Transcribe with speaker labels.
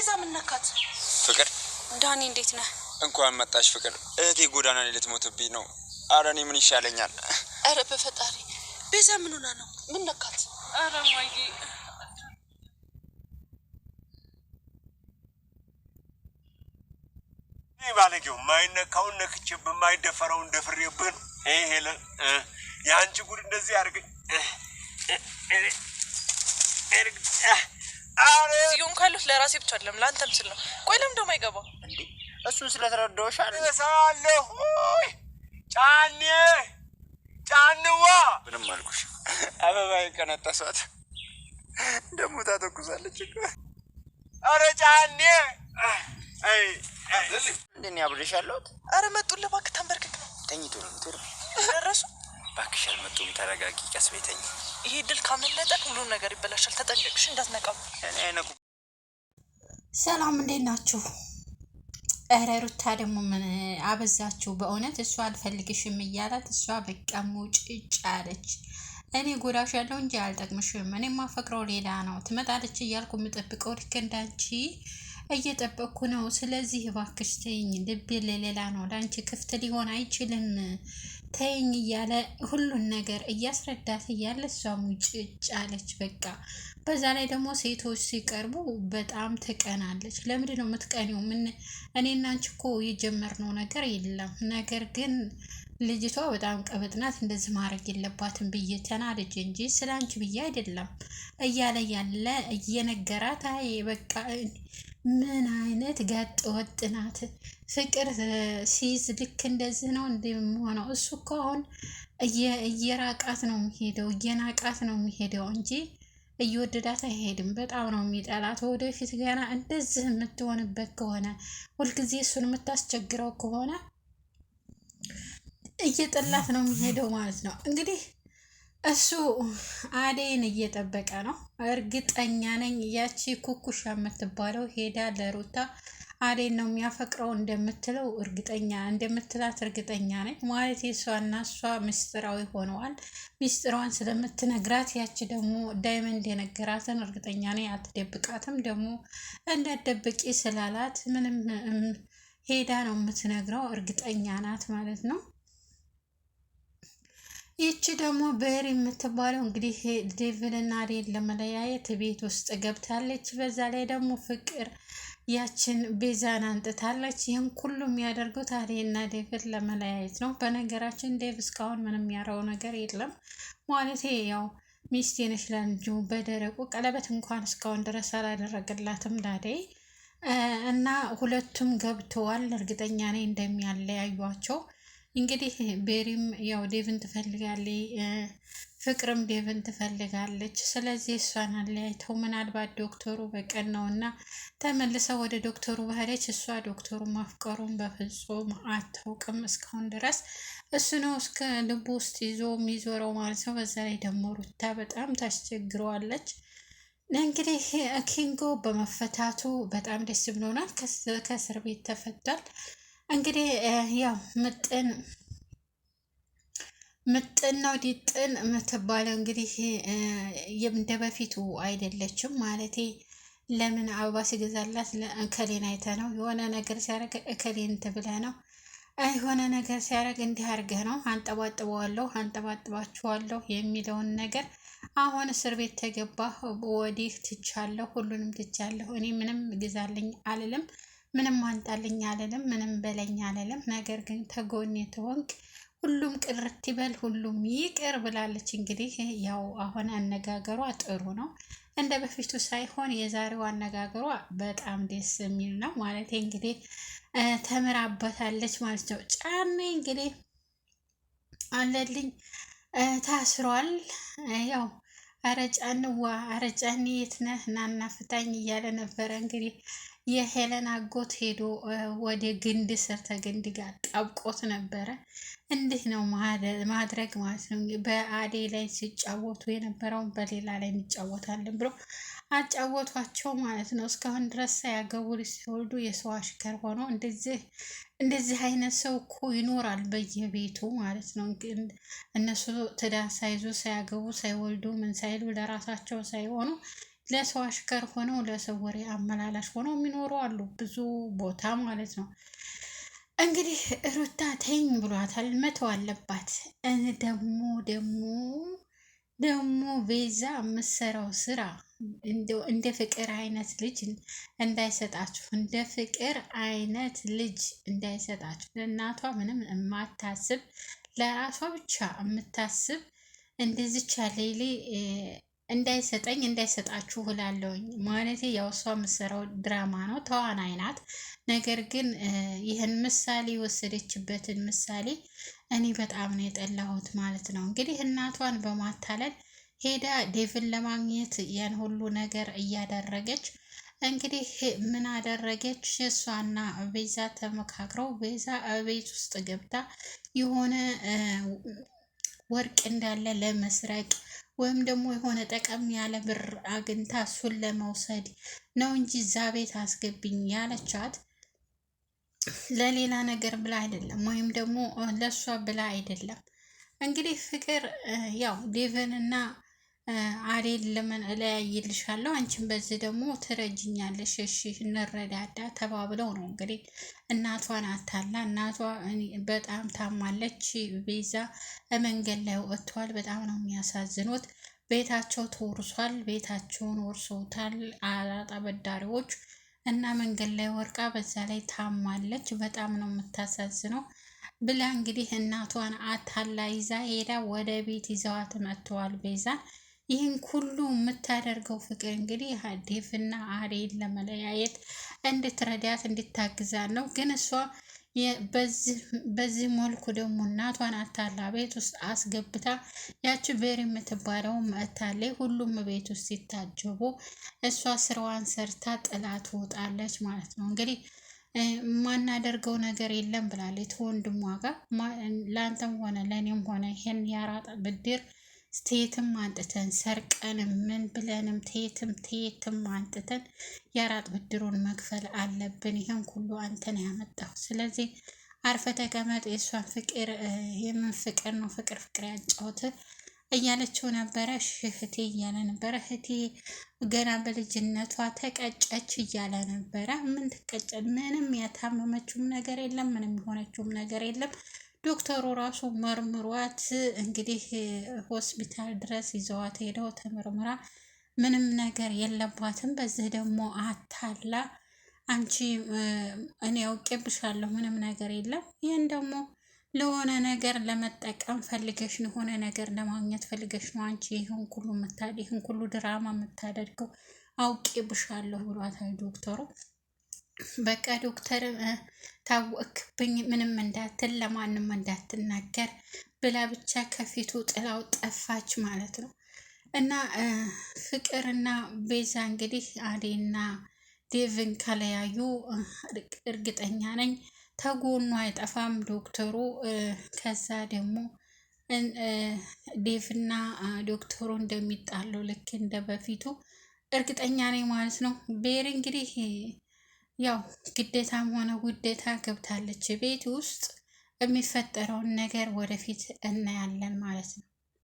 Speaker 1: ቤዛ ምን ነካት?
Speaker 2: ፍቅር
Speaker 1: ዳኒ እንዴት ነህ?
Speaker 2: እንኳን መጣሽ ፍቅር። እህቴ ጎዳና ላይ ልትሞትብኝ ነው። አረ እኔ ምን ይሻለኛል?
Speaker 1: ኧረ በፈጣሪ ቤዛ ምን ሆና ነው? ምን ነካት? ኧረ እማዬ።
Speaker 3: ይህ ባለጌው የማይነካውን ነክቼብህ የማይደፈረውን ደፍሬብህ ነው። ይሄ ሄለን የአንቺ ጉድ እንደዚህ አድርገኝ።
Speaker 1: እየሆንኩ ያለሁት ለራሴ ብቻ አይደለም ለአንተም ስል ነው። ቆይ ለምን ደሞ አይገባው
Speaker 2: እንዴ እሱን ስለተረዳሁሽ አይደል?
Speaker 3: እሰዋለሁ። ጫኔ ጫንዋ
Speaker 2: ምንም አልኩሽ። አበባዬን ቀነጠሷት። ደግሞ ታተኩሳለች እኮ።
Speaker 3: ኧረ ጫኔ
Speaker 2: እንዴ እኔ አብሬሽ ያለሁት
Speaker 1: ኧረ መጡልህ እባክህ ተንበርክክ ነው
Speaker 2: ተኝቶ ነው የምትሄደው።
Speaker 1: ደረሱ።
Speaker 2: እባክሽ አልመጡም። ተረጋጊ፣ ቀስ በይ ተኝ።
Speaker 1: ይሄ ድል ካመለጠን ሁሉም ነገር ይበላሻል። ተጠንቀቅሽ እንዳትነቃም።
Speaker 2: እኔ አይነቁ
Speaker 4: ሰላም እንዴት ናችሁ? እረ ሩታ ደግሞ ምን አበዛችሁ በእውነት። እሷ አልፈልግሽም እያላት እሷ በቃ ሙጭጭ አለች። እኔ ጎዳሽ ያለው እንጂ አልጠቅምሽም፣ እኔ ማፈቅረው ሌላ ነው፣ ትመጣለች እያልኩ የምጠብቀው ልክ እንዳንቺ እየጠበቅኩ ነው። ስለዚህ እባክሽ ተይኝ፣ ልቤ ለሌላ ነው፣ ለአንቺ ክፍት ሊሆን አይችልም፣ ተይኝ እያለ ሁሉን ነገር እያስረዳት እያለ እሷ ሙጭጭ አለች። በቃ በዛ ላይ ደግሞ ሴቶች ሲቀርቡ በጣም ትቀናለች። ለምንድን ነው የምትቀኒው? ምን እኔና አንቺ እኮ የጀመርነው ነገር የለም። ነገር ግን ልጅቷ በጣም ቀበጥ ናት፣ እንደዚህ ማድረግ የለባትም ብዬ ተናድጄ እንጂ ስለ አንቺ ብዬ አይደለም እያለ ያለ እየነገራት፣ አይ በቃ ምን አይነት ጋጥ ወጥ ናት! ፍቅር ሲይዝ ልክ እንደዚህ ነው እንደሚሆነው። እሱ እኮ አሁን እየራቃት ነው የሚሄደው፣ እየናቃት ነው የሚሄደው እንጂ እየወደዳት አይሄድም። በጣም ነው የሚጠላት። ወደፊት ገና እንደዚህ የምትሆንበት ከሆነ ሁልጊዜ እሱን የምታስቸግረው ከሆነ እየጠላት ነው የሚሄደው ማለት ነው። እንግዲህ እሱ አደይን እየጠበቀ ነው። እርግጠኛ ነኝ ያቺ ኩኩሻ የምትባለው ሄዳ ለሩታ አደይን ነው የሚያፈቅረው እንደምትለው እርግጠኛ እንደምትላት እርግጠኛ ነኝ። ማለት እሷና እሷ ምስጢራዊ ሆነዋል። ምስጢሯን ስለምትነግራት ያቺ ደግሞ ዳይመንድ የነገራትን እርግጠኛ ነኝ አትደብቃትም። ደግሞ እንዳትደብቂ ስላላት ምንም ሄዳ ነው የምትነግረው፣ እርግጠኛ ናት ማለት ነው። ይቺ ደግሞ ቤሪ የምትባለው እንግዲህ ዴቭንና አዴን ለመለያየት ቤት ውስጥ ገብታለች። በዛ ላይ ደግሞ ፍቅር ያችን ቤዛን አንጥታለች። ይህን ሁሉ የሚያደርጉት አዴና ዴቭን ለመለያየት ነው። በነገራችን ዴቭ እስካሁን ምንም ያረው ነገር የለም። ማለቴ ያው ሚስቴ ነሽ ለእንጂ በደረቁ ቀለበት እንኳን እስካሁን ድረስ አላደረገላትም ላዴ እና ሁለቱም ገብተዋል። እርግጠኛ ነኝ እንደሚያለያዩቸው። እንግዲህ ቤሪም ያው ዴቭን ትፈልጋለች፣ ፍቅርም ዴቭን ትፈልጋለች። ስለዚህ እሷን አለያይተው ምናልባት ዶክተሩ በቀን ነው እና ተመልሰው ወደ ዶክተሩ በሄደች እሷ ዶክተሩ ማፍቀሩን በፍጹም አታውቅም እስካሁን ድረስ እሱ ነው እስከ ልቡ ውስጥ ይዞ የሚዞረው ማለት ነው። በዛ ላይ ደግሞ ሩታ በጣም ታስቸግረዋለች። እንግዲህ ኪንጎ በመፈታቱ በጣም ደስ ብሎናል። ከእስር ቤት ተፈቷል። እንግዲህ ያው ምጥን ምጥን ነው ዲጥን የምትባለው እንግዲህ እንደ በፊቱ አይደለችም። ማለቴ ለምን አበባ ሲገዛላት እከሌን አይተ ነው፣ የሆነ ነገር ሲያደርግ እከሌን ትብለህ ነው፣ የሆነ ነገር ሲያደርግ እንዲህ አድርገህ ነው፣ አንጠባጥበዋለሁ፣ አንጠባጥባችኋለሁ የሚለውን ነገር አሁን እስር ቤት ተገባ ወዲህ ትቻለሁ፣ ሁሉንም ትቻለሁ፣ እኔ ምንም ግዛልኝ አልልም፣ ምንም አንጣልኝ አልልም፣ ምንም በለኝ አልልም። ነገር ግን ተጎኔ ተወንክ ሁሉም ቅርት ይበል፣ ሁሉም ይቅር ብላለች። እንግዲህ ያው አሁን አነጋገሯ ጥሩ ነው፣ እንደ በፊቱ ሳይሆን የዛሬው አነጋገሯ በጣም ደስ የሚል ነው። ማለት እንግዲህ ተምራበታለች ማለት ነው። ጫኔ እንግዲህ አለልኝ ታስሯል። ያው ኧረ ጫንዋ ኧረ ጫኔ የት ነህ ናና ፍታኝ እያለ ነበረ እንግዲህ የሄለን አጎት ሄዶ ወደ ግንድ ስር ተግንድ ጋር ጠብቆት ነበረ። እንዲህ ነው ማድረግ ማለት ነው። በአዴ ላይ ሲጫወቱ የነበረውን በሌላ ላይ እንጫወታለን ብሎ አጫወቷቸው ማለት ነው። እስካሁን ድረስ ሳያገቡ ሲወልዱ የሰው አሽከር ሆኖ እንደዚህ አይነት ሰው እኮ ይኖራል በየቤቱ ማለት ነው። እነሱ ትዳር ሳይዙ ሳያገቡ ሳይወልዱ ምን ሳይሉ ለራሳቸው ሳይሆኑ ለሰው አሽከር ሆነው ለሰው ወሬ አመላላሽ ሆነው የሚኖሩ አሉ፣ ብዙ ቦታ ማለት ነው። እንግዲህ ሩታ ተኝ ብሏታል፣ መተው አለባት። ደግሞ ደግሞ ደግሞ ቤዛ የምትሰራው ስራ እንደ ፍቅር አይነት ልጅ እንዳይሰጣችሁ፣ እንደ ፍቅር አይነት ልጅ እንዳይሰጣችሁ። ለእናቷ ምንም የማታስብ ለራሷ ብቻ የምታስብ እንደዚች ሌሌ እንዳይሰጠኝ እንዳይሰጣችሁ እላለሁኝ። ማለቴ ያው እሷ የምትሰራው ድራማ ነው፣ ተዋናይ ናት። ነገር ግን ይህን ምሳሌ የወሰደችበትን ምሳሌ እኔ በጣም ነው የጠላሁት ማለት ነው። እንግዲህ እናቷን በማታለል ሄዳ ዴቭን ለማግኘት ያን ሁሉ ነገር እያደረገች እንግዲህ ምን አደረገች? እሷና ቤዛ ተመካክረው ቤዛ ቤት ውስጥ ገብታ የሆነ ወርቅ እንዳለ ለመስረቅ ወይም ደግሞ የሆነ ጠቀም ያለ ብር አግኝታ እሱን ለመውሰድ ነው እንጂ እዛ ቤት አስገብኝ ያለቻት ለሌላ ነገር ብላ አይደለም፣ ወይም ደግሞ ለእሷ ብላ አይደለም። እንግዲህ ፍቅር ያው ዴቭን እና አዴን ለምን እለያይልሻለሁ፣ አንቺን በዚህ ደግሞ ትረጅኛለሽ፣ እሺ እንረዳዳ ተባብለው ነው እንግዲህ እናቷን አታላ። እናቷ በጣም ታማለች። ቤዛ መንገድ ላይ ወጥተዋል። በጣም ነው የሚያሳዝኑት። ቤታቸው ተወርሷል። ቤታቸውን ወርሰውታል አራጣ በዳሪዎች እና መንገድ ላይ ወርቃ በዛ ላይ ታማለች። በጣም ነው የምታሳዝነው ብላ እንግዲህ እናቷን አታላ ይዛ ሄዳ ወደ ቤት ይዘዋት መጥተዋል ቤዛን። ይህን ሁሉ የምታደርገው ፍቅር እንግዲህ ዴቭና አዴን ለመለያየት እንድትረዳት እንድታግዛት ነው። ግን እሷ በዚህ መልኩ ደግሞ እናቷን አታላ ቤት ውስጥ አስገብታ ያቺ ቤሪ የምትባለው መታለይ ሁሉም ቤት ውስጥ ሲታጀቡ እሷ ስራዋን ሰርታ ጥላ ትወጣለች ማለት ነው። እንግዲህ ማናደርገው ነገር የለም ብላለች ከወንድሟ ጋር። ለአንተም ሆነ ለእኔም ሆነ ይሄን ያራጣ ብድር ቴትም አንጥተን ሰርቀንም ምን ብለንም ቴትም ቴትም አንጥተን የአራጥ ብድሩን መክፈል አለብን። ይህን ሁሉ አንተን ያመጣው። ስለዚህ አርፈ ተቀመጥ። የእሷን ፍቅር የምን ፍቅር ነው? ፍቅር ፍቅር ያጫውት እያለችው ነበረ። እሺ እህቴ እያለ ነበረ። እህቴ ገና በልጅነቷ ተቀጨች እያለ ነበረ። ምን ትቀጨ? ምንም ያታመመችውም ነገር የለም፣ ምንም የሆነችውም ነገር የለም። ዶክተሩ ራሱ መርምሯት እንግዲህ ሆስፒታል ድረስ ይዘዋት ሄደው ተመርምራ ምንም ነገር የለባትም። በዚህ ደግሞ አታላ አንቺ እኔ አውቄብሻለሁ ምንም ነገር የለም። ይህን ደግሞ ለሆነ ነገር ለመጠቀም ፈልገሽ ነው፣ የሆነ ነገር ለማግኘት ፈልገሽ ነው አንቺ ይህን ሁሉ ይህን ሁሉ ድራማ የምታደርገው አውቄብሻለሁ ብሏታል ዶክተሩ። በቃ ዶክተር ታወክብኝ፣ ምንም እንዳትል ለማንም እንዳትናገር ብላ ብቻ ከፊቱ ጥላው ጠፋች ማለት ነው። እና ፍቅርና ቤዛ እንግዲህ አዴና ዴቭን ከለያዩ እርግጠኛ ነኝ ተጎኑ አይጠፋም ዶክተሩ። ከዛ ደግሞ ዴቭና ዶክተሩ እንደሚጣሉ ልክ እንደ በፊቱ እርግጠኛ ነኝ ማለት ነው። ቤሪ እንግዲህ ያው ግዴታም ሆነ ውዴታ ገብታለች ቤት ውስጥ የሚፈጠረውን ነገር ወደፊት እናያለን ማለት ነው።